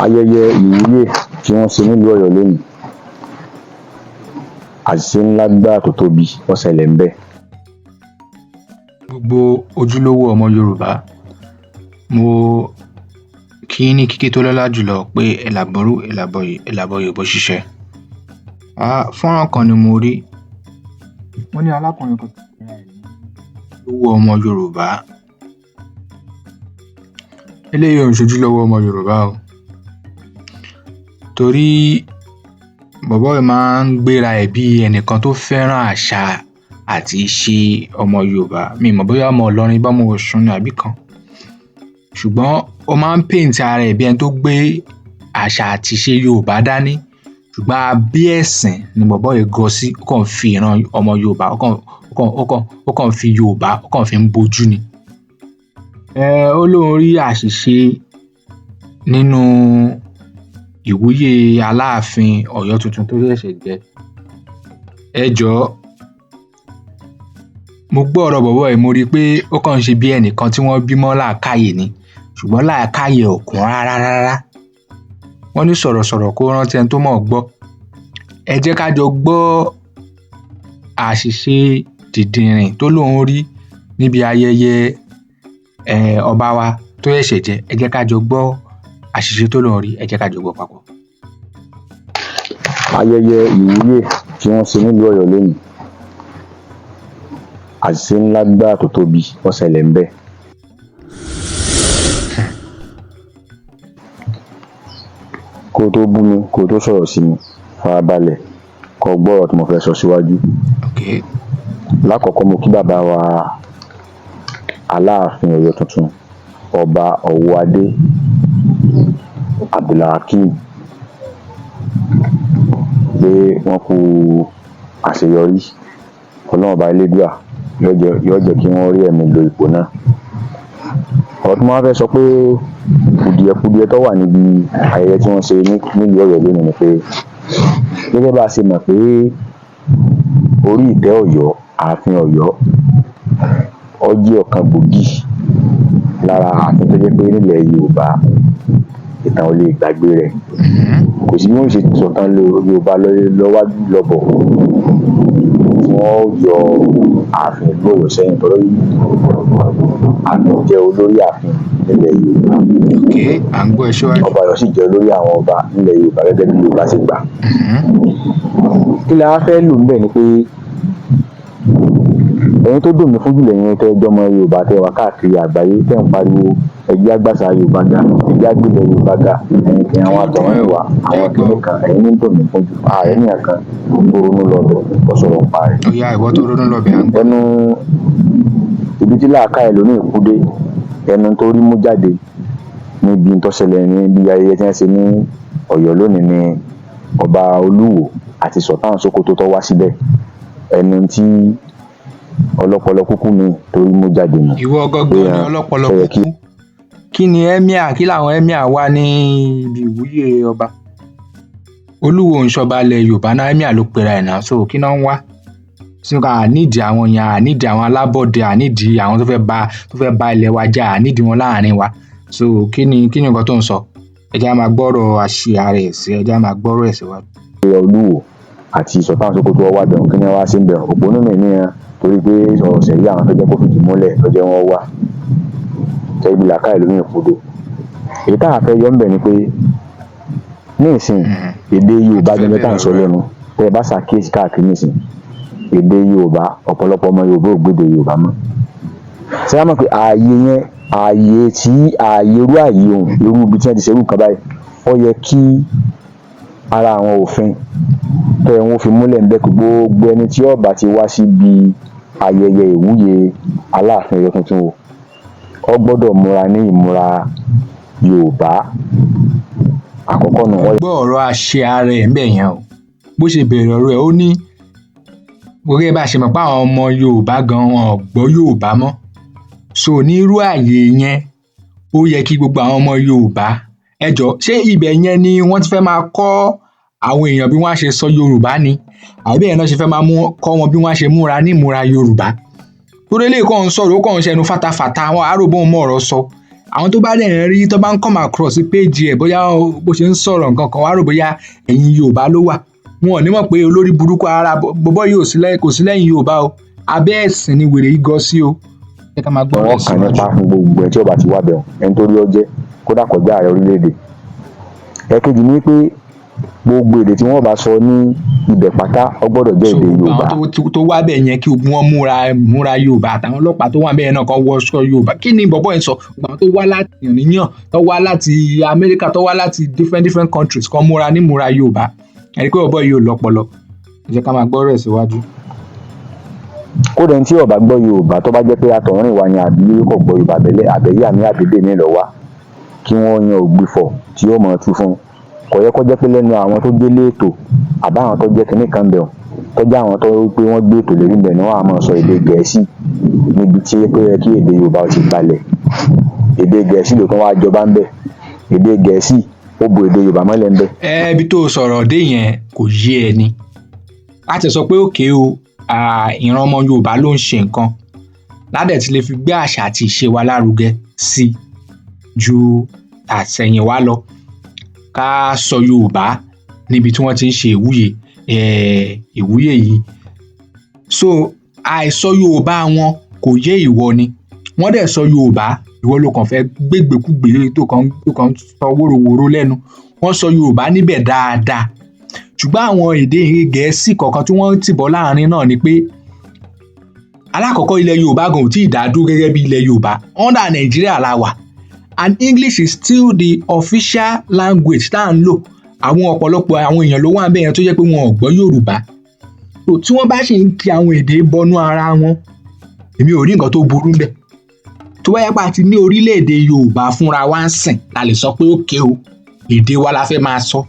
Ayẹyẹ ìwúyè tí wọ́n ṣe nílùú Ọ̀yọ́ lónìí, àṣìṣe ńlá gbáà tó tóbi ó ṣẹlẹ̀ ńbẹ̀. Gbogbo ojúlówó ọmọ Yorùbá, mo kí yín ní kíkí tó lọ́lá jùlọ pé ẹ̀làbọ̀rú ẹ̀làbọ̀yè ẹ̀làbọ̀yè bó ṣiṣẹ́. Fọ́nrán kan ni mo rí. Wọ́n ní alákùnrin kan tó pera ẹ̀ ní ojúlówó ọmọ Yorùbá. Eléyìí ò ń ṣojúlówó ọmọ Yorùbá o. Torí bọ̀bọ́ yìí máa ń gbéra ẹ̀ bí ẹnìkan tó fẹ́ràn àṣà àti ìṣe ọmọ Yorùbá. Mi ò mọ̀ bóyá ọmọ Ìlọrin bọ́mọ Ọ̀ṣun ni àbí kan. Ṣùgbọ́n ó máa ń paint ara ẹ̀ bí ẹni tó gbé àṣà àti ìṣe Yorùbá dání. Ṣùgbọ́n abẹ́ ẹ̀sìn ni bọ̀bọ́ yìí gọ sí. Ó kàn fi ìran ọmọ Yorùbá, ó kàn fi Yorùbá, ó kàn fi ń bojú ni. Ó lóun rí àṣìṣe nínú ìwúyè Aláàfin Ọ̀yọ́ tuntun tó ṣẹ̀ṣẹ̀ jẹ. Ẹ jọ̀ọ́, mo gbọ́ ọ̀rọ̀ bọ̀bọ́ yìí, mo rí i pé ó kàn ń ṣe bí ẹnìkan tí wọ́n bí mọ́ làákàyè ni, ṣùgbọ́n làákàyè ò kún rárá rárá. Wọ́n ní sọ̀rọ̀sọ̀rọ̀ kó rántí ẹni tó mọ̀ ọ́ gbọ́. Ẹ jẹ́ ká jọ gbọ́ àṣìṣe dìndìnrìn tó lóun rí níbi ayẹyẹ ọba wa tó ṣẹ̀ṣẹ̀ jẹ. Ẹ jẹ́ ká jọ gbọ́ àṣìṣe tó lóun rí, ẹ jẹ́ ká jọ gbọ́ papọ̀. Ayẹyẹ ìwúyè tí wọ́n ṣe nílùú Ọ̀yọ́ lónìí, àṣìṣe ńlá gbáà tó tóbi ó ṣẹlẹ̀ ńbẹ̀. Kó o tó bú mi, kó o tó sọ̀rọ̀ sí mi, farabalẹ̀ kó o gbọ́ ọ̀rọ̀ tí mo fẹ́ sọ síwájú. Okay. Lákọ̀ọ́kọ́, mo kí bàbá wa Aláàfin Ọ̀yọ́ tuntun, Ọba Ọ̀wọ́adé Abdulhakeem, pé wọ́n kú àṣeyọrí. Ọlọ́run Ọba Elédùà yóò jẹ́ kí wọ́n rí ẹ̀mí lo ipò náà. Ọ̀rọ̀ tí mo wá fẹ́ sọ pé kùdìẹ̀kudiẹ tó wà níbi ayẹyẹ tí wọ́n ṣe nílùú Ọ̀yọ́ lónìí ni pé, gẹ́gẹ́ bá a ṣe mọ̀ pé orí ìtẹ́ Ọ̀yọ́, ààfin Ọ̀yọ́, ó jẹ́ ọ̀kan gbòógì lára ààfin tó jẹ́ pé nílẹ̀ Yorùbá ìtàn ò lè gbàgbé rẹ̀. Kò sí bí wọ́n ṣe sọ̀tàn Yorùbá lọ́wájú lọ́bọ̀ tí wọ́n yọ ààfin ìlú Ọ̀yọ́ sẹ́yìn, torí ààfin jẹ́ olórí ààfin nílẹ̀ Yorùbá. Okay, à ń gbọ́ ẹ síwájú. Ọba Ọ̀yọ́ sì jẹ́ olórí àwọn ọba nílẹ̀ Yorùbá gẹ́gẹ́ bí Yorùbá ṣe gbà. Kí la wá fẹ́ lò ńbẹ̀ ni pé ẹ̀yin tó dùn mí fún jù lẹ́yìn tẹ́ ẹ jọmọ Yorùbá tẹ́ ẹ wà káàkiri àgbáyé tẹ́ ń pariwo ẹ jẹ́ á gbàṣà Yorùbá ga, ẹ jẹ́ á gbélẹ̀ Yorùbá ga, ẹ̀yin kí àwọn àtọ̀húnrìnwá, àwọn kìnnì kan, ẹ̀yin ní dùn mí fún jù. Ààrẹ nìyẹn kan tó ronú lọ bẹ̀ tó sọ̀rọ̀ nípa rẹ̀. Ó yá, ìwọ tó ronú lọ bẹ̀, à ń gbọ́. Ẹnu ibi tí làákàyè lónìí kú dé, ẹnu tó rí mú jáde níbi tó ṣẹlẹ̀ níbi ayẹyẹ tí wọ́n ṣe ní Ọ̀yọ́ lónìí ni Ọba Olúwo àti Sultan Sokoto tó wá síbẹ̀. Ẹnu tí ọlọ́pọlọ kúkú mi tó rí mú jáde nù. Ìwọ gangan ni ọlọ́pọlọ kúkú. Kí ni emir, kí làwọn emir wá ní ibi ìwúyè ọba? Olúwo ń ṣọba ilẹ̀ Yorùbá náà, emir ló pera ẹ̀ náà, so kí náà ń wá? Sí ká nídìí àwọn yẹn, à nídìí àwọn alábọ̀dé, à nídìí àwọn tó fẹ́ ba ilẹ̀ wa jẹ́, à nídìí wọn láàrin wa. So kí ni nǹkan tó ń sọ? Ẹ jẹ́ á máa gbọ́rọ̀ àṣìá rẹ̀ sí, ẹ jẹ́ á máa gbọ́rọ̀ ẹ̀ síwájú. Olúwo àti Sultan Sokoto wá bẹ̀rù, kí ni wọ́n wá sí bẹ̀rù? Òpónú mi ní torí pé ọ̀rọ̀ sẹ̀rí àwọn tó jẹ́ kó fìdí múlẹ̀ ló jẹ́ wọ́n wá. Ibi làákàyè lómi kú dé. Èyí táwa fẹ́ yọ ńbẹ̀ ni pé ní ìsìn, èdè Yorùbá gẹ́gẹ́ tá à ń sọ lẹ́nu, tẹ́ ẹ bá ṣàkíyèsí káàkiri nísìn, èdè Yorùbá, ọ̀pọ̀lọpọ̀ ọmọ Yorùbá ò gbédè Yorùbá mọ́. Ṣé wàá mọ̀ pé ààyè yẹn, ààyè tí ààyè irú ààyè òun, irú ibi tí wọ́n ti ṣe irú nǹkan báyìí, ó yẹ kí ara àwọn òfin tó yẹ wọ́n fi múlẹ̀ ńbẹ̀ pé gbogbo ẹni tí ó bá ti wá síbi ayẹyẹ ìwúyè Aláàfin Ọ̀yọ́ tuntun o, ó gbọ́dọ̀ múra ní ìmúra Yorùbá. Àkọ́kọ́ nù. Gbọ́ ọ̀rọ̀ àṣẹ rẹ̀ ńbẹ̀ yẹn o. Bó ṣe bẹ̀rẹ̀ ọ̀rọ̀ ẹ̀, ó ní gẹ́gẹ́ bá a ṣe mọ̀ pé àwọn ọmọ Yorùbá gan wọn ò gbọ́ Yorùbá mọ́. So ní irú ààyè yẹn, ó yẹ kí gbogbo àwọn ọmọ Yorùbá, ẹ jọ̀ọ́, ṣé ibẹ̀ yẹn ni wọ́n ti fẹ́ máa kọ́ àwọn èèyàn bí wọ́n á ṣe sọ Yorùbá ni? Àbí bẹ́ẹ̀ náà ṣe fẹ́ máa mú kọ́ wọn bí wọ́n á ṣe múra ní ìmúra Yorùbá? Torí eléyìí kàn ń sọ̀rọ̀, ó kàn ń ṣẹnu fátafàta, àwọn àròbó mọ̀ ọ̀rọ̀ sọ. Àwọn tó bá dẹ̀ ń rí, tó bá ń come across page ẹ̀, bóyá bó ṣe ń sọ̀rọ̀ nǹkan kan, wá rò bóyá ẹ̀yìn Yorùbá ló wà. Wọn ò ní mọ̀ pé olórí burúkú ara bọ́bọ́ yìí ò sí lẹ́yìn, kò sí lẹ́yìn Yorùbá o. Abẹ́ ẹ̀sìn ni wèrè yìí gọ sí o. Ẹ ká máa gbọ́ wọ́n kàn nípa fún gbogbo ẹ̀ tí ó bá ti wá bẹ̀rù, ẹni tó rí ọ jẹ́ kódà kọjá ààrẹ orílẹ̀-èdè. Ẹ̀kejì ni pé gbogbo èdè tí wọ́n bá sọ ní ibẹ̀ pátá, ó gbọ́dọ̀ jẹ́ èdè Yorùbá. Àwọn tó wá bẹ̀ yẹn, kí ogun wọn múra Yorùbá, àtàwọn ọlọ́pàá tó wà bẹ́ẹ̀ náà kan wọṣọ Yorùbá. Kí ni bọ̀bọ́ yẹn sọ? Àwọn tó wá láti yàn, tó wá láti Amẹ́ríkà, tó wá láti different different countries, kan múra ní múra Yorùbá. Ẹni pé bọ̀bọ́ yìí ò lọ́pọlọ. Ẹ jẹ́ ká máa gbọ́rọ̀ ẹ̀ síwájú. Kódà ẹni tí ó bá gbọ́ Yorùbá, tó bá jẹ́ pé àtọ̀húnrìnwá ni àbí kò gbọ́ Yorùbá abẹ́lé àbẹ̀yẹ àmì àbídè mi lọ wá, kí wọ́n yan ògbufọ̀ tí ó mọ̀ tú fún un. Kò yẹ kó jẹ́ pé lẹ́nu àwọn tó délé ètò àbá àwọn tó jẹ́ kinní kan bẹ̀, tó jẹ́ àwọn tó pé wọ́n gbé ètò lérí bẹ̀ ni wọ́n á máa sọ èdè Gẹ̀ẹ́sì níbi tí ó yẹ kí èdè Yorùbá ti gbalẹ̀. Èdè Gẹ̀ẹ́sì ló tún wá jọba ń bẹ̀. Èdè Gẹ̀ẹ́sì ó bo èdè Yorùbá mọ́lẹ̀ ń bẹ̀. Ẹ ibi tó sọ̀rọ̀ dé yẹn kò yé ẹ ni. A ti sọ pé òkè o, ìran ọmọ Yorùbá ló ń ṣe nǹkan ládẹ̀ tí lè fi gbé àṣà àti ìṣe wa lárugẹ sí ju àtẹ̀yìnwá lọ, ká sọ Yorùbá níbi tí wọ́n ti ń ṣe ìwúyè yìí. So àìsọ Yorùbá wọn kò yé ìwọ ni. Wọ́n dẹ̀ sọ Yorùbá, ìwọ ló kàn fẹ́ gbégbèkúgbè tó kàn sọ wóróworó lẹ́nu. Wọ́n sọ Yorùbá níbẹ̀ dáadáa, ṣùgbọ́n àwọn èdè Gẹ̀ẹ́sì kọ̀ọ̀kan tí wọ́n ń tìbọ̀ láàrin náà ni pé, alákọ̀ọ́kọ́, ilẹ̀ Yorùbá gan ò tí ì dá dúró gẹ́gẹ́ bí ilẹ̀ Yorùbá. Under Nàìjíríà la wà, and English is still the official language tá à ń lò. Àwọn ọ̀pọ̀lọpọ̀ àwọn èèyàn ló wà níbẹ̀ yẹn tó jẹ́ pé wọn ò gbọ́ Yorùbá. So tí wọ́n bá sì ń kí àwọn èdè bọnú ara wọn, èmi ò rí nǹkan tó burú ńbẹ̀. Tó bá yẹ pé a ti ní orílẹ̀-èdè Yorùbá fúnra wa ń sìn, la lè sọ pé ókè o, èdè wa la fẹ́ máa sọ.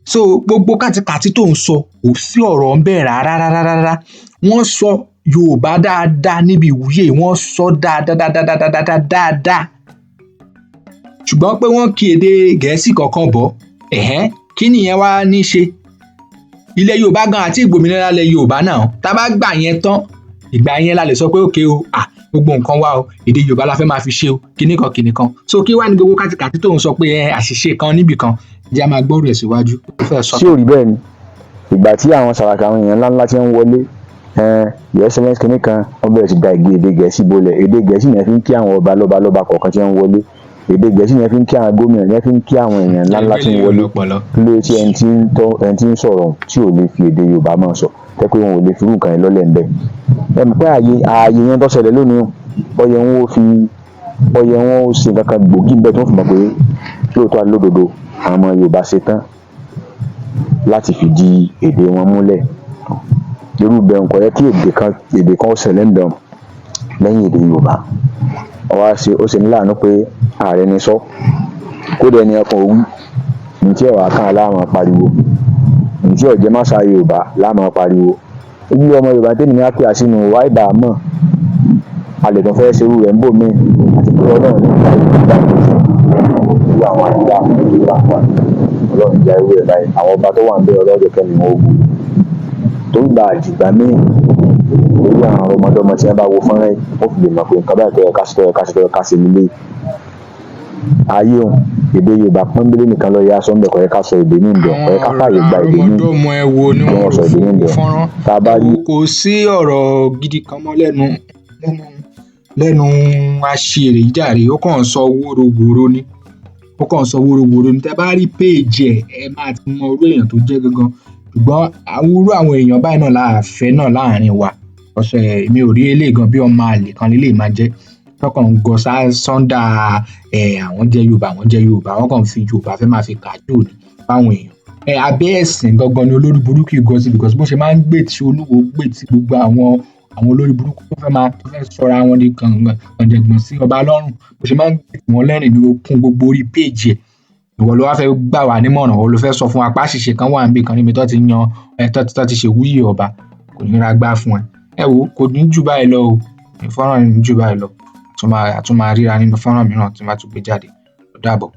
So gbogbo kàtìkàtì tó ń sọ, kò sí ọ̀rọ̀ ń bẹ̀ rárá rárá rárá. Wọ́n sọ Yorùbá dáadáa níbi ìwúyè, wọ́n sọ dáadáa dáadáa dáadáa dáadáa, ṣùgbọ́n pé wọ́n kí èdè Gẹ̀ẹ́sì kọ̀ọ̀kan bọ̀ ẹ̀hẹ́n, kí nìyẹn wá ní ṣe? Ilẹ̀ Yorùbá gan àti ìgbòmìnira ilẹ̀ Yorùbá náà, tá a bá gbà yẹn tán, ìgbà yẹn la lè sọ pé òkè o, gbogbo nǹkan wa o, èdè Yorùbá la fẹ́ máa fi ṣe o, kíní kan kíní kan. So kí wá ní gbogbo kàtìkàtì tó ń sọ pé ẹ àṣìṣe kan níbì kan? Jẹ́ a máa gbọ́rọ̀ ẹ̀ síwájú. Sí ò rí bẹ́ẹ̀ ni. Ìgbà tí àwọn Sàràkí, àwọn èèyàn ńláńlá tí ń wọlé, Your Excellence kìnìún kan, wọ́n bẹ̀rẹ̀ sí da èdè Gẹ̀ẹ́sì bolẹ̀. Èdè Gẹ̀ẹ́sì yẹn fi ń kí àwọn ọba lọ́ba lọ́ba kọ̀ọ̀kan tí ń wọlé. Èdè Gẹ̀ẹ́sì yẹn fi ń kí àwọn gómìnà yẹn, fi ń kí àwọn èèyàn ńláńlá tí ń wọlé. Kí ló tí ẹni tí ń tọ́, ẹni tí ń sọ̀rọ̀ tí ò lè fi èdè Yorùbá máa sọ, tẹ́ pé wọn ò lè fi irú nǹkan yẹn lọ́lẹ̀ ń bẹ̀? Ẹ mọ̀ pé ààyè yẹn tó ṣẹlẹ̀ lónìí, ó yẹ wọn ó fi, ó yẹ wọn ó ṣe nǹkan kan gbòógì ń bẹ̀ tó fi mọ̀ pé lóòótọ́ àti lódodo, àwọn ọmọ Yorùbá ṣe tán láti fìdí èdè wọn múlẹ̀. Irú bẹ́ẹ̀ kò yẹ kí èdè kan ó ṣẹlẹ̀ ń bẹ̀ lẹ́yìn èdè Yorùbá. Ó wá ṣe, ó ṣe ní láàánú pé ààrẹ ní sọ kódà ẹni ọkàn òwú ní tí ọ̀wá kan láàmú pariwo, ní tí ọ̀jẹ̀ máṣá Yorùbá láàmú pariwo. Ojú ọmọ Yorùbá tèmi ní á pè á sínú wá ìbá mọ̀, a lè tún fẹ́ ṣerú rẹ̀ ń bò míì, àti pé Ọlọ́run ní ìgbà Yorùbá irú àwọn àdúrà Yorùbá wà. Ọlọ́run jẹ́ irú ẹ̀ báyìí. Àwọn ọba tó wà ń bẹ, Ọlọ́run kẹ́mi wọn ogun torí gba àdìgbà míì lórí àwọn ọmọdọ́mọ tí wọ́n bá wo fọ́nrán yìí, wọ́n fi lè mọ̀ pé nǹkan báyìí tó yẹ ká ṣe, tó yẹ ká ṣe, tó yẹ ká ṣe nílé ayé òun. Èdè Yorùbá pọ́nbélé nìkan ló yẹ á sọ ń bẹ̀. Kò yẹ ká sọ èdè míì ń bẹ̀. Kò yẹ ká fààyè gba èdè míì àrọ́mọdọ́mọ ẹ wo ni kí wọ́n wọ́n sọ èdè míì ń bẹ̀. Fọ́nrán tá a bá rí kò sí ọ̀rọ̀ gidi kan mọ́ lẹ́nu aṣèrè yìí jàre. Ó kàn ń sọ wóróworó ni, ó kàn ń sọ wóróworó ni. Tẹ́ bá rí péèjì ẹ̀, ẹ máa ti mọ irú èèyàn tó jẹ́ gangan. Ṣùgbọ́n àwọn irú àwọn èèyàn báyìí náà la fẹ́ náà láàrin wa. Ọ̀sẹ̀ mi ò rí eléyìí gan bí ọmọ àlè kan lélẹ̀ máa jẹ́ tọkàn ń gọ sọ́ndà ẹ̀. Àwọn jẹ́ Yorùbá, àwọn jẹ́ Yorùbá, wọ́n kàn ń fi Yorùbá fẹ́ máa fi kàjò ní fáwọn èèyàn. Ẹ abẹ́ ẹ̀sìn gangan ni olórí burúkú yìí gan sí, because bó ṣe máa ń gbè tí Olúwo gbè tí gbogbo àwọn olórí burúkú tó fẹ́ máa tó fẹ́ sọra wọn di kànjẹ̀gbọ̀n sí ọba lọ́rùn, bó ṣe máa ń gbè tí wọ́n lẹ́rìn ní okun gbogbo orí péèjì ẹ̀. Ìwọ ló wá fẹ́ gbà wá nímọ̀ràn, ìwọ ló fẹ́ sọ fún wa pé àṣìṣe kan wà níbì kan níbi tó ti yan ẹ, tó ti ṣe wúyè ọba. Kò ní ra gbá fún ẹ. Ẹ wo, kò ní jù báyìí lọ o. Fọ́nrán ní jù báyìí lọ. A tún máa ríra nínú fọ́nrán mìíràn tí wọ́n bá tún gbé jáde. Ó dàbọ̀.